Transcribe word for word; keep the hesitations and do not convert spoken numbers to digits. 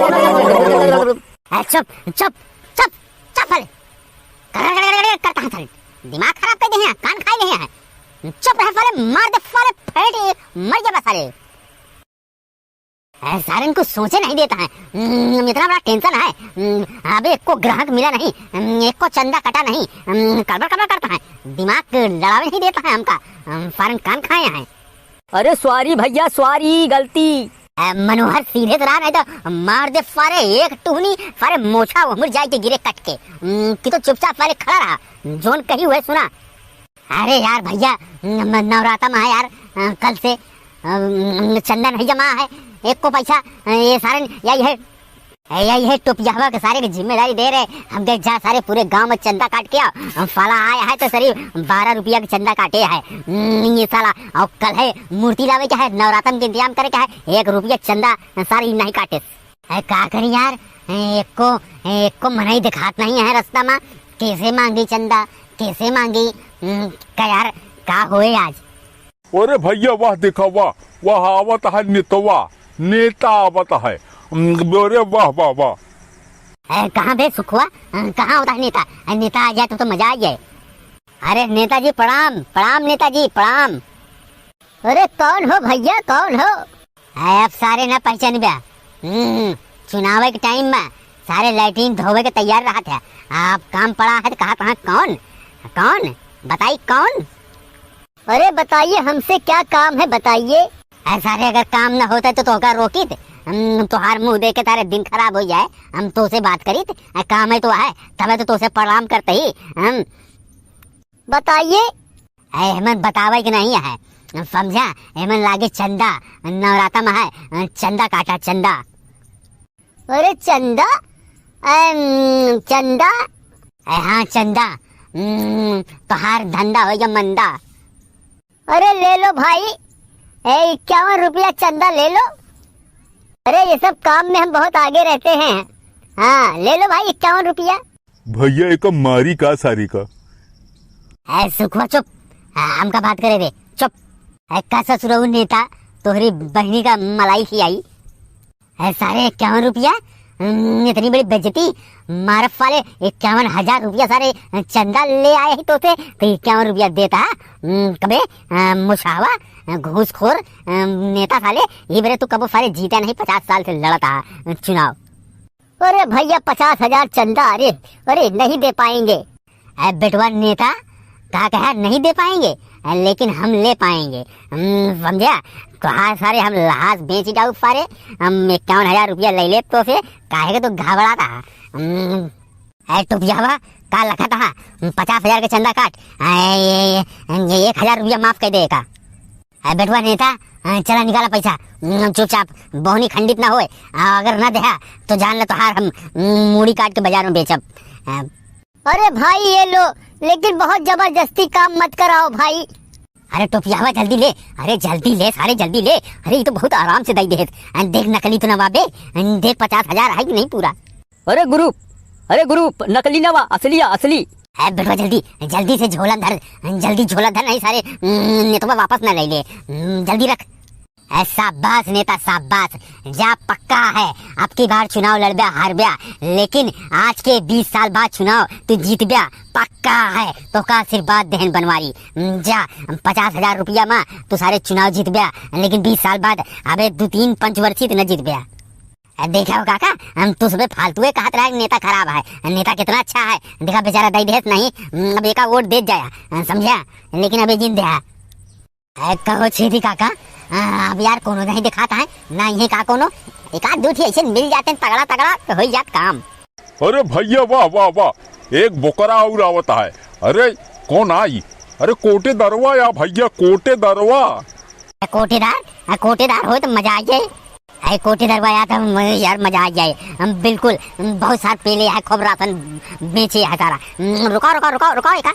ए, चुप, चुप, चुप, चुप साले। कर, कर, कर, कर, करता है साले। दिमाग खराब कर दे हैं, कान खाई ले हैं। चुप रहे साले, मार दे साले, फैट, मर जा साले। ए, सारे इनको सोचे नहीं देता है। हम्म, इतना बड़ा टेंशन है। हम्म, अबे एको ग्राहक मिला नहीं, हम्म, एको चंदा कटा नहीं, हम्म, कड़बड़ कड़बड़ करता है, दिमाग लड़ावे नहीं देता है हमका। हम्म, सारे कान खाए हैं। अरे सॉरी भैया, सॉरी, गलती। ए, मनोहर सीधे से रहा, नहीं तो मार दे सारे एक टुहनी, सारे मोछा उमुड़ जाए के गिरे कट के। हम्म, कि तो चुपचाप सारे खड़ा रहा, जोन कही हुए सुना। अरे यार भैया, न-, नवराता में है यार, अ, कल से, अ, चंदा नहीं जमा है, एक को पैसा, अ, ये सारे यही है, यही है टोपियावा के सारे के जिम्मेदारी दे रहे। हम गए जा सारे पूरे गांव में चंदा काट के आओ। हम साला आया है तो सरी बारह रुपया के चंदा काटे है। हम्म, ये साला, और कल है मूर्ति लावे के है, नवरातन के इंतजाम करे के है, एक रुपया चंदा सारे नहीं काटे। अरे का करी यार, एको, एको मनई दिखात नहीं है रास्ता में, कैसे मांगी चंदा, कैसे मांगी? हम्म, का यार, का होए आज? अरे भैया वाह, देखा वाह, वाह आवत है नेतवा, नेता आवत है। हम्म, अरे वाह, वाह, वाह। ए, कहाँ बे सुखवा? अ, कहाँ होता है नेता? ए, नेता आ जाए तो, तो मजा आ जाए। अरे नेताजी प्रणाम, प्रणाम नेताजी, प्रणाम। अरे कौन हो भैया, कौन हो? ए, अब सारे ना पहचान बे। हम्म, चुनाव के टाइम में सारे लैट्रिन धोवे के तैयार रहत है। अब काम पड़ा है तो कहा, कहाँ कौन? कौन? बताई कौन? अरे बताइए, हमसे क्या काम है, बताइए। अरे सारे, अगर काम न होते तो तोहका रोकित? हम तोहार मुंह देख के तारे दिन खराब हो जाए, हम तोसे बात करित। अरे काम है तो है, तबे तो तोसे प्रणाम करते ही हम। बताइए। अरे हमन बतावे के नहीं है, समझा? हमन लागे चंदा, नवराता में है, चंदा काटा, चंदा। अरे चंदा, अम, चंदा। ए, हाँ चंदा, हम्म, तोहार धंधा हो या मंदा। अरे ले लो भाई, ए, इक्यावन रुपया चंदा ले लो। अरे ये सब काम में हम बहुत आगे रहते हैं। हाँ ले लो भाई इक्यावन रुपया। भैया एक मारी का सारी का। ए सुखवा चुप, हाँ, हमका बात करे दे, चुप। ए का ससुरऊ नेता, तोहरी बहनी का मलाई खियाई। ए, सारे इक्यावन रुपया, हम्म, इतनी बड़ी बेइज्जती, मारफ वाले इक्यावन हजार रुपया सारे चंदा ले आए ही तोसे, तो इक्यावन रुपया देता, हम्म, कबे, अ, मुछावा, अ, घूसखोर, अ, नेता साले, ये बेरे तू कबो सारे जीता नहीं, पचास साल से लड़ता है चुनाव। अरे भैया, पचास हजार चंदा, अरे, अरे, नहीं दे पाएंगे। ए बेटवा नेता, का कहा नहीं दे पाएंगे, लेकिन हम ले पाएंगे। हम्म, समझा? तोहार सारे हम लहास बेच जाऊ सारे, हम इक्यावन हजार रुपया ले लेब तोसे, काहे के तू घबराता है? हम्म, ए टोपियावा, का लखत हा? पचास हजार के चंदा काट, ए, ए, ए, एक हजार रुपया माफ कर दे का। ए बेटवा नेता, ए, चला निकाला पैसा, हम्म, चुपचाप, बोहनी खंडित ना होए, आ, अगर ना देहा तो जान ले तोहार हम, हम्म, मूड़ी काट के बाजार में बेचब। ए, अरे भाई ये लो, लेकिन बहुत जबरदस्ती काम मत कराओ भाई। अरे टोपियावा जल्दी ले, अरे जल्दी ले सारे जल्दी ले, अरे ये तो बहुत आराम से दई देत। अन देख नकली तो ना बाबे, अन देख पचास हजार है कि नहीं पूरा। अरे गुरु, अरे गुरु, नकली ना बा, असली है, असली। ए बेटवा जल्दी, जल्दी से झोला धर, जल्दी झोला धर नहीं सारे, हम्म, नेतवा वापस ना ले ले, हम्म, जल्दी रख। ए, शाबाश नेता, शाबाश। जा, पक्का है, अब की बार चुनाव लड़ब्या, हारब्या, लेकिन आज के बीस साल बाद चुनाव तू जीतब्या, पक्का है। तोका आशीर्वाद देहन बनवारी। हम्म, जा, पचास हजार रुपया मा तू सारे चुनाव जीतब्या, लेकिन बीस साल बाद अबे दो तीन पंचवर्षी तो न जीतब्या। ए, देखा हो काका, हम तू सबे फालतुए कहत रहा कि नेता खराब है, नेता कितना अच्छा है। देखा बेचारा दई देहत नहीं, हम्म, अब एका वोट देत जाया, समझा? लेकिन अबे जिन देहा। ए, कहो छेदी काका, आ, अब यार कोनो नहीं दिखाता है, ना इहे का कोनो, एक आध दू ठी ऐसे मिल जाते हैं तगड़ा तगड़ा तो हो जात काम। अरे भैया वाह वाह वाह, एक बोकरा और आवत है। अरे कौन आई? अरे कोटेदरवा या भैया कोटेदरवा। ए, कोटेदार, आ, कोटेदार हो तो मजा आ जाए। ए, कोटेदरवा या तो म-, यार मजा आ जाए। हम बिल्कुल, हम बहुत साथ पेले है, खूब राशन बेचे है सारा। हम्म, रुको रुको रुको रुको एका।